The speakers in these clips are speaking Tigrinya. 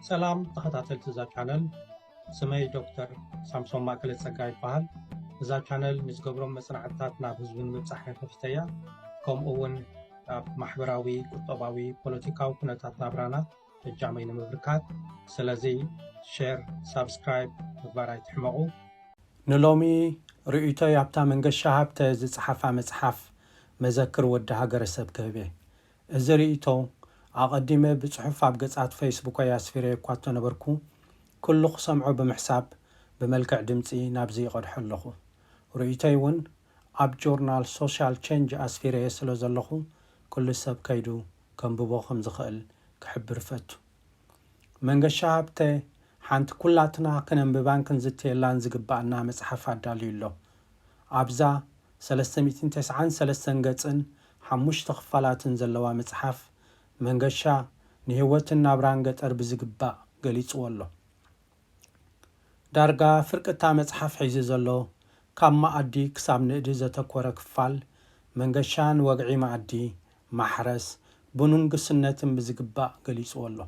ሰላም ተኸታተልቲ እዛ ቻነል፣ ስመይ ዶክተር ሳምሶን ማእከለ ጸጋ ይበሃል። እዛ ቻነል ንዝገብሮም መጽናዕትታት ናብ ህዝቢ ንምብጻሕ ከፊተያ፣ ከምኡ እውን ኣብ ማሕበራዊ፣ ቁጠባዊ፣ ፖለቲካዊ ኩነታት ናብራና እጃመይ ንምብርካት። ስለዚ ሼር፣ ሳብስክራይብ ምግባር ኣይትሕመቑ። ንሎሚ ርእይቶይ ኣብታ መንገሻ ሃብተ ዝጸሓፋ መጽሓፍ መዘክር ወዲ ሃገረሰብ ክህብ እየ። እዚ ርእይቶ ኣቐዲመ ብጽሑፍ ኣብ ገጻት ፌስቡከይ ኣስፊረዮ እኳ እንተነበርኩ፣ ኩሉ ክሰምዖ ብምሕሳብ ብመልክዕ ድምጺ ናብዚ ይቐድሖ ኣለኹ። ርእይቶይ እውን ኣብ ጆርናል ሶሻል ቼንጅ ኣስፊረዮ ስለ ዘለኹ፣ ኩሉ ሰብ ከይዱ ከንብቦ ከም ዝኽእል ክሕብር እፈቱ። መንገሻ ሃብተ ሓንቲ ኩላትና ክነንብባን ክንዝትየላን ዝግባኣና መጽሓፍ ኣዳልዩ ኣሎ። ኣብዛ ሰለስተ ሚእትን ተስዓን ሰለስተን ገጽን ሓሙሽተ ክፋላትን ዘለዋ መጽሓፍ፣ መንገሻ ንህይወትን ናብራን ገጠር ብዝግባእ ገሊጽዎ ኣሎ። ዳርጋ ፍርቂ እታ መጽሓፍ ሒዙ ዘሎ፣ ካብ መኣዲ ክሳብ ንእዲ ዘተኮረ ክፋል፣ መንገሻ ንወግዒ መኣዲ፣ ማሕረስ፣ ቡንን ግስነትን ብዝግባእ ገሊጽዎ ኣሎ።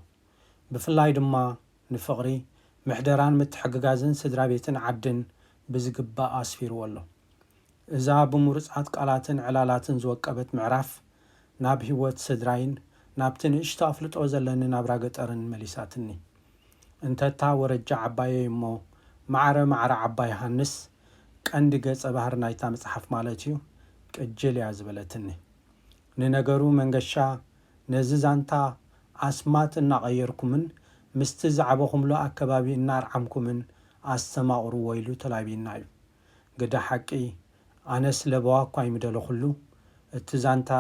ብፍላይ ድማ ንፍቕሪ፣ ምሕደራን ምትሕግጋዝን ስድራ ቤትን ዓድን ብዝግባእ ኣስፊርዎ ኣሎ። እዛ ብምሩጻት ቃላትን ዕላላትን ዝወቀበት ምዕራፍ፣ ናብ ህይወት ስድራይን ናብቲ ንእሽቶ ኣፍልጦ ዘለኒ ናብራ ገጠርን መሊሳትኒ። እንተ እታ ወረጃ ዓባየይ እሞ፣ ማዕረ ማዕረ ዓባ ዮሃንስ፣ ቀንዲ ገጸ ባህሪ ናይታ መጽሓፍ ማለት እዩ፣ ቅጅል እያ ዝበለትኒ። ንነገሩ መንገሻ ነዚ ዛንታ ኣስማት እናቐየርኩምን ምስቲ ዝዓበኹምሉ ኣከባቢ እናኣርዓምኩምን ኣስተማቕርዎ ኢሉ ተላብዩና እዩ። ግደ ሓቂ፣ ኣነስ ለበዋ እኳ ኣይምደለኹሉ፣ እቲ ዛንታ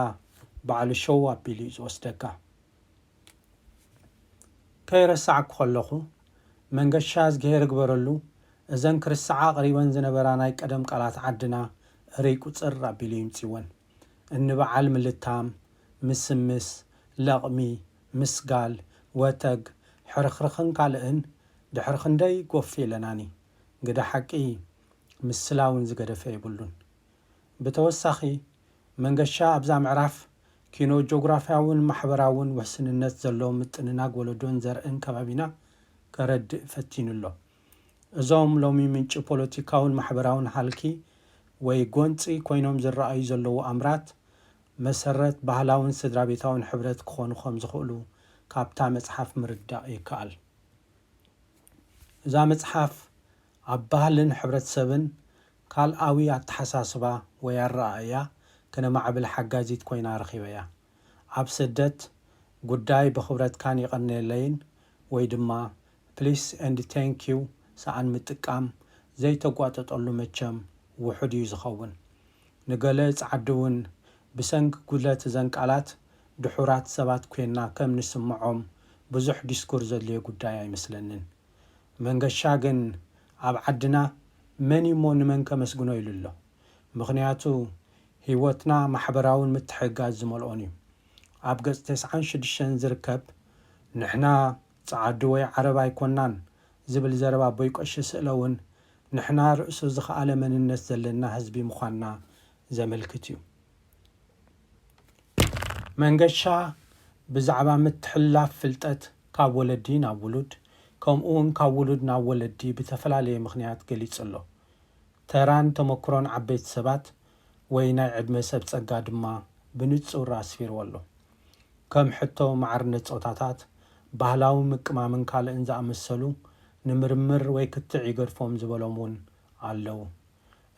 ባዕሉ ሸው ኣቢሉ እዩ ዝወስደካ። ከይረሳዕኩ ከለኹ፣ መንገሻ እዝግሄር ይግበረሉ፣ እዘን ክርስዓ ቀሪበን ዝነበራ ናይ ቀደም ቃላት ዓድና እርይ ቁጽር ኣቢሉ ይምጺወን። እንበዓል ምልታም፣ ምስምስ፣ ለቕሚ፣ ምስጋል፣ ወተግ፣ ሕርኽርኽን ካልእን ድሕሪ ክንደይ ጎፍ ኢለናኒ። ግደ ሓቂ፣ ምስላ እውን ዝገደፈ የብሉን። ብተወሳኺ፣ መንገሻ ኣብዛ ምዕራፍ ኪኖ ጂኦግራፍያውን ማሕበራውን ውሕስንነት ዘሎ ምጥንናግ ወለዶን ዘርእን ከባቢና ከረድእ ፈቲኑ ኣሎ። እዞም ሎሚ ምንጪ ፖለቲካውን ማሕበራውን ሃልኪ ወይ ጎንጺ ኮይኖም ዝረኣዩ ዘለዉ ኣምራት፣ መሰረት ባህላውን ስድራ ቤታውን ሕብረት ክኾኑ ከም ዝኽእሉ ካብታ መጽሓፍ ምርዳእ ይከኣል። እዛ መጽሓፍ ኣብ ባህልን ሕብረተሰብን ካልኣዊ ኣተሓሳስባ ወይ ኣረኣእያ ክነማዕብል ሓጋዚት ኮይና ረኺበያ። ኣብ ስደት ጉዳይ ብኽብረትካን የቐንየለይን ወይ ድማ ፕሊስ ኤንድ ቴንክ ዩ ሰኣን ምጥቃም ዘይተጓጠጠሉ መቸም ውሑድ እዩ ዝኸውን። ንገለ ጸዓዱ እውን ብሰንኪ ጉድለት እዘን ቃላት ድሑራት ሰባት ኮይንና ከም ንስምዖም ብዙሕ ዲስኩር ዘድልዮ ጉዳይ ኣይመስለንን። መንገሻ ግን ኣብ ዓድና መን እሞ ንመን ከመስግኖ ኢሉ ኣሎ። ምኽንያቱ ህይወትና ማሕበራውን ምትሕግጋዝ ዝመልኦን እዩ። ኣብ ገጽ ተስዓን ሽዱሽተን ዝርከብ ንሕና ጸዓዱ ወይ ዓረብ ኣይኮናን ዝብል ዘረባ ኣቦይ ቀሺ ስእለ እውን ንሕና ርእሱ ዝኸኣለ መንነት ዘለና ህዝቢ ምዃንና ዘመልክት እዩ። መንገሻ ብዛዕባ ምትሕልላፍ ፍልጠት ካብ ወለዲ ናብ ውሉድ፣ ከምኡ እውን ካብ ውሉድ ናብ ወለዲ ብተፈላለየ ምኽንያት ገሊጹ ኣሎ። ተራን ተመክሮን ዓበይቲ ሰባት ወይ ናይ ዕድመ ሰብ ጸጋ ድማ ብንጹር ኣስፊርዎ ኣሎ። ከም ሕቶ ማዕርነት ጾታታት፣ ባህላዊ ምቅማምን ካልእን ዝኣመሰሉ ንምርምር ወይ ክትዕ ይገድፎም ዝበሎም እውን ኣለዉ።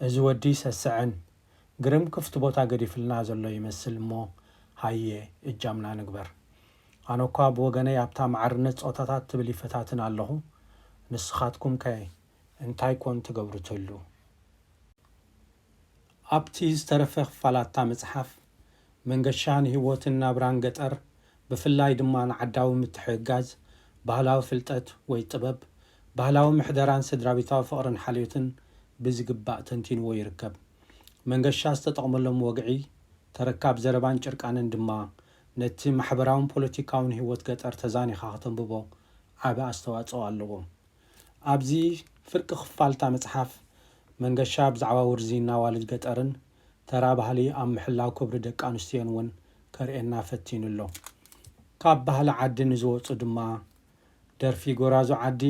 እዚ ወዲ ሰስዐን ግርም ክፍቲ ቦታ ገዲፍልና ዘሎ ይመስል እሞ፣ ሃየ እጃምና ንግበር። ኣነ እኳ ብወገነይ ኣብታ ማዕርነት ጾታታት ትብል ይፈታትን ኣለኹ። ንስኻትኩም ከ እንታይ ኮን ትገብሩ ትህሉ? ኣብቲ ዝተረፈ ክፋላታ መጽሓፍ፣ መንገሻ ንህይወትን ናብራን ገጠር፣ ብፍላይ ድማ ንዓዳዊ ምትሕግጋዝ፣ ባህላዊ ፍልጠት ወይ ጥበብ፣ ባህላዊ ምሕደራን ስድራቤታዊ ፍቕርን ሓልዮትን ብዝግባእ ተንቲንዎ ይርከብ። መንገሻ ዝተጠቕመሎም ወግዒ፣ ተረካብ ዘረባን ጭርቃንን ድማ፣ ነቲ ማሕበራውን ፖለቲካውን ህይወት ገጠር ተዛኒኻ ከተንብቦ ዓቢ ኣስተዋጽኦ ኣለዎ። ኣብዚ ፍርቂ ክፋል እታ መጽሓፍ፣ መንገሻ ብዛዕባ ውርዝይና ኣዋልድ ገጠርን ተራ ባህሊ ኣብ ምሕላው ክብሪ ደቂ ኣንስትዮን እውን ከርእየና ፈቲኑ ኣሎ። ካብ ባህሊ ዓዲ ንዝወጹ ድማ፣ ደርፊ ጎራዙ ዓዲ፣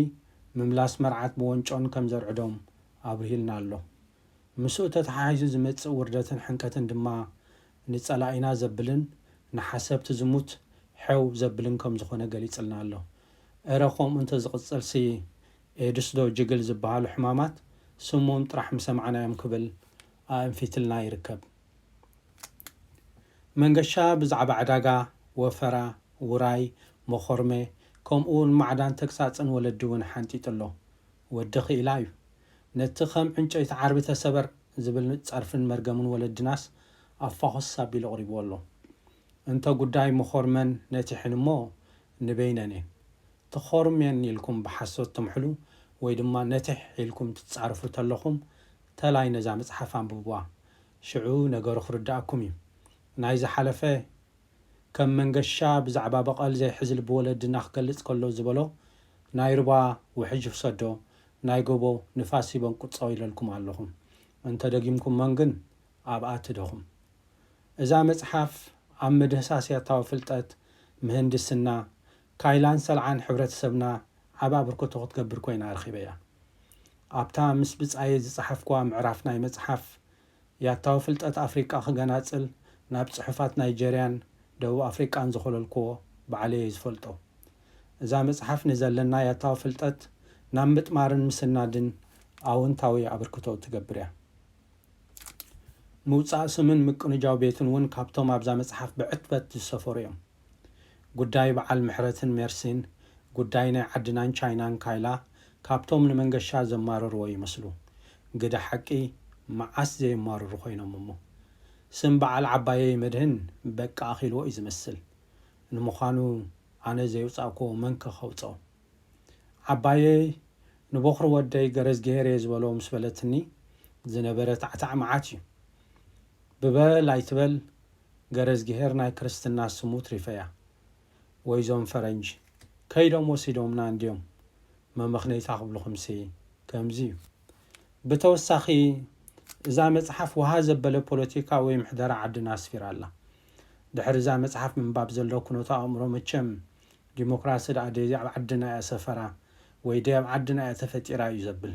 ምምላስ መርዓት ብወንጮን ከም ዘርዕዶም ኣብርሂልና ኣሎ። ምስኡ ተተሓሒዙ ዝመጽእ ውርደትን ሕንከትን ድማ ንጸላኢና ዘብልን ንሓሰብቲ ዝሙት ሐው ዘብልን ከም ዝኾነ ገሊጽልና ኣሎ። እረ ከምኡ እንተዝቕጽልሲ ኤድስ ዶ ጅግል ዝበሃሉ ሕማማት ስሞም ጥራሕ ምሰማዕናዮም ክብል ኣእንፊትልና ይርከብ። መንገሻ ብዛዕባ ዕዳጋ፣ ወፈራ፣ ውራይ፣ መኾርመ፣ ከምኡ እውን ማዕዳን ተግሳጽን ወለዲ እውን ሓንጢጡ ኣሎ። ወዲ ክኢላ እዩ። ነቲ ከም ዕንጨይቲ ዓርቢ ተሰበር ዝብል ጸርፍን መርገምን ወለድናስ ኣፋኹስ ኣቢሉ ኣቕሪብዎ ኣሎ። እንተ ጉዳይ መኾርመን ነቲሕን እሞ ንበይነን እየን። ተኾርሜን ኢልኩም ብሓሶት ትምሕሉ ወይ ድማ ነቲሕ ኢልኩም ትጻረፉ ተለኹም ተላይ ነዛ መጽሓፍ ኣንብብዋ። ሽዑ ነገሩ ክርድኣኩም እዩ። ናይ ዝሓለፈ ከም መንገሻ ብዛዕባ በቐል ዘይሕዝ ልቢ ወለድና ክገልጽ ከሎ ዝበሎ ናይ ሩባ ውሕጅ ይውሰዶ፣ ናይ ጎቦ ንፋስ ይበንቁጾ ኢለልኩም ኣለኹ። እንተ ደጊምኩሞን ግን ኣብኣ ትደኹም። እዛ መጽሓፍ ኣብ ምድህሳስ ያታዊ ፍልጠት፣ ምህንድስና፣ ካይላን ሰልዓን ሕብረተሰብና ዓቢ ኣበርክቶ ክትገብር ኮይና ረኺበያ። ኣብታ ምስ ብጻየ ዝጸሓፍኩዋ ምዕራፍ ናይ መጽሓፍ፣ ያታዊ ፍልጠት ኣፍሪቃ ክገናጽል ናብ ጽሑፋት ናይጀርያን ደቡብ ኣፍሪቃን ዝኾለልኩዎ ባዕለየ ዝፈልጦ። እዛ መጽሓፍ ንዘለና ያታዊ ፍልጠት ናብ ምጥማርን ምስናድን ኣወንታዊ ኣበርክቶ ትገብር እያ። ምውጻእ ስምን ምቅንጃው ቤትን እውን ካብቶም ኣብዛ መጽሓፍ ብዕትበት ዝሰፈሩ እዮም። ጉዳይ በዓል ምሕረትን ሜርሲን፣ ጉዳይ ናይ ዓድናን ቻይናን ካይላ ካብቶም ንመንገሻ ዘማረርዎ ይመስሉ። ግደ ሓቂ መዓስ ዘየማርሩ ኮይኖም እሞ። ስም በዓል ዓባየይ መድህን በቃ ኣኺልዎ እዩ ዝመስል። ንምዃኑ ኣነ ዘየውጻእክዎ መንከ ከውጽኦ? ዓባየይ ንቦኽሪ ወደይ ገረዝግሄር እየ ዝበሎ ምስ በለትኒ ዝነበረ ታዕታዕ መዓት እዩ። ብበል ኣይትበል ገረዝግሄር ናይ ክርስትና ስሙ ትሪፈያ። ወይዞም ፈረንጂ ከይዶም ወሲዶምና እንድዮም መመኽነይታ ክብልኹምሲ ከምዚ እዩ። ብተወሳኺ እዛ መጽሓፍ ውሃ ዘበለ ፖለቲካ ወይ ምሕደራ ዓድና ኣስፊራ ኣላ። ድሕሪ እዛ መጽሓፍ ምንባብ ዘሎ ኩነተ ኣእምሮ መቸም ዲሞክራሲ ደኣ ደይ ኣብ ዓድና እያ ሰፈራ ወይ ደይ ኣብ ዓድና እያ ተፈጢራ እዩ ዘብል።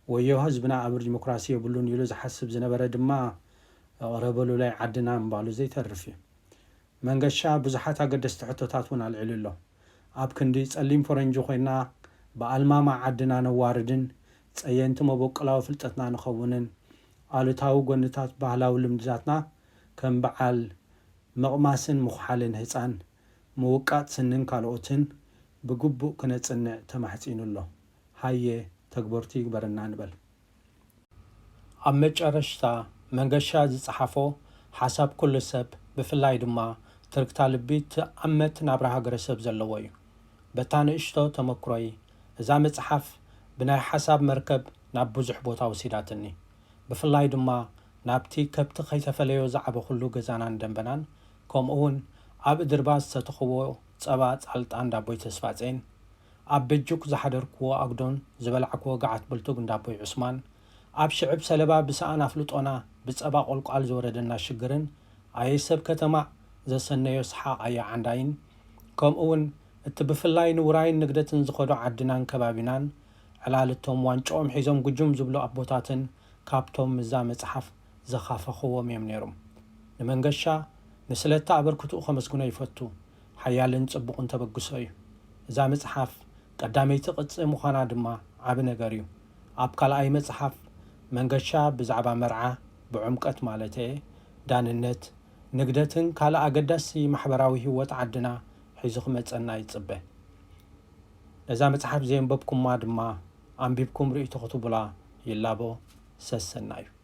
ወዮ ህዝብና ኣብ ዲሞክራሲ የብሉን ኢሉ ዝሓስብ ዝነበረ ድማ እቕረ በሉላይ ዓድና ምባሉ ዘይተርፍ እዩ። መንገሻ ብዙሓት ኣገደስቲ ሕቶታት እውን ኣልዒሉ ኣሎ። ኣብ ክንዲ ጸሊም ፈረንጂ ኮይና ብኣልማማ ዓድና ነዋርድን ጸየንቲ መበቆላዊ ፍልጠትና ንኸውንን ኣሉታዊ ጎንታት ባህላዊ ልምድታትና ከም በዓል ምቕማስን ምኹሓልን ህጻን፣ ምውቃጥ ስንን ካልኦትን ብግቡእ ክነጽንዕ ተማሕጺኑ ኣሎ። ሃየ ተግበርቲ ይግበረና ንበል። ኣብ መጨረሽታ መንገሻ ዝጸሓፎ ሓሳብ ኩሉ ሰብ ብፍላይ ድማ ትርግታ ልቢ ትኣመት ናብራ ሃገረሰብ ዘለዎ እዩ። በታ ንእሽቶ ተመክሮይ እዛ መጽሓፍ ብናይ ሓሳብ መርከብ ናብ ብዙሕ ቦታ ወሲዳትኒ። ብፍላይ ድማ ናብቲ ከብቲ ከይተፈለዮ ዝዓበኹሉ ገዛናን ደንበናን ከምኡ እውን ኣብ እድርባ ዝሰተኽዎ ጸባ ጻልጣን ዳቦይ ተስፋጼን ኣብ በጁክ ዝሓደርክዎ ኣግዶን ዝበላዕክዎ ገዓት ብልቱግ እንዳቦይ ዑስማን፣ ኣብ ሽዕብ ሰለባ ብሰኣን ኣፍልጦና ብጸባ ቆልቋል ዝወረደና ሽግርን ኣየ ሰብ ከተማ ዘሰነዮ ሰሓቕ ኣያ ዓንዳይን፣ ከምኡውን እቲ ብፍላይ ንውራይን ንግደትን ዝኸዶ ዓድናን ከባቢናን ዕላልቶም ዋንጫኦም ሒዞም ጉጁም ዝብሉ ኣቦታትን ካብቶም ምዛ መጽሓፍ ዘኻፈኽዎም እዮም ነይሮም። ንመንገሻ ንስለታ ኣበርክትኡ ከመስግኖ ይፈቱ። ሓያልን ጽቡቕን ተበግሶ እዩ። እዛ መጽሓፍ ቀዳመይቲ ቅጺ ምዃና ድማ ዓቢ ነገር እዩ። ኣብ ካልኣይ መጽሓፍ መንገሻ ብዛዕባ መርዓ ብዕምቀት ማለተየ ዳንነት፣ ንግደትን ካልእ ኣገዳሲ ማሕበራዊ ህይወት ዓድና ሒዙ ክመጸና ይጽበ። ነዛ መጽሓፍ ዘየንበብኩማ ድማ ኣንቢብኩም ርእይቶ ክትቡላ ይላቦ ሰሰና እዩ።